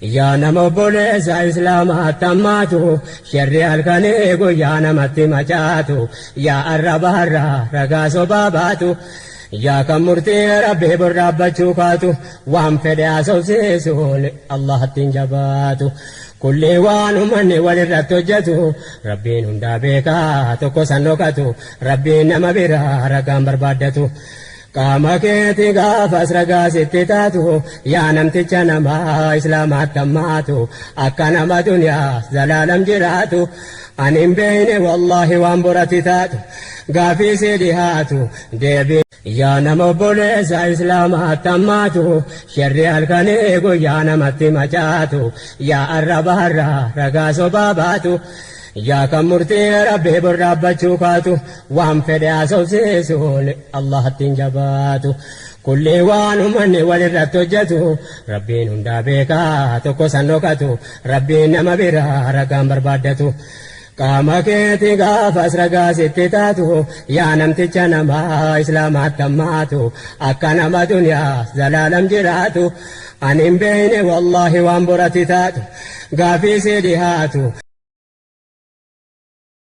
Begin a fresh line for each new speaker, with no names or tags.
Yaa nama obboleessa islaamaatti hammaatu, sharri halkanii guyyaa namatti macaatu, yaa arraba harraa ragaa sobaa baatu, yaa kan murtii rabbii bor dhaabbachuu kaatu, waan fedhe haasofsiisuun Allahatti hin jabaatu. Kulli waan uummanni walirratti hojjetu, rabbiin hundaa beekaa tokko san dhokatu, rabbiin nama biraa ragaan barbaaddatu. Qaama keeti gaafas ragaa sitti taatu, yaa namticha namaa islaamaatti hammaatu, akka nama duniyaa zalaalam jiraatu, ani hin beeyne wallaahi waan borati taatu, gaafii si dhihaatu deebii. Yaa nama obboleessa islaamaatti hammaatu, sharri halkanii guyyaa namatti macaatu, yaa arraba harraa ragaa sobaa baatu, yaa kan murtii rabbii bor dhaabbachuu kaatu, waan fedhe haasofsiisuun Allahatti hin jabaatu. Kulli waan uummanni walirratti hojjetu, rabbiin hundaa beekaa tokko san dhokatu, rabbiin nama biraa ragaan barbaaddatu. Qaama keeti gaafas ragaa sitti taatu, yaa namticha namaa islaamaatti hammaatu, akka nama duniyaa zalaalam jiraatu, ani hin beeyne wallaahi waan borati taatu, gaafii si dhihaatu.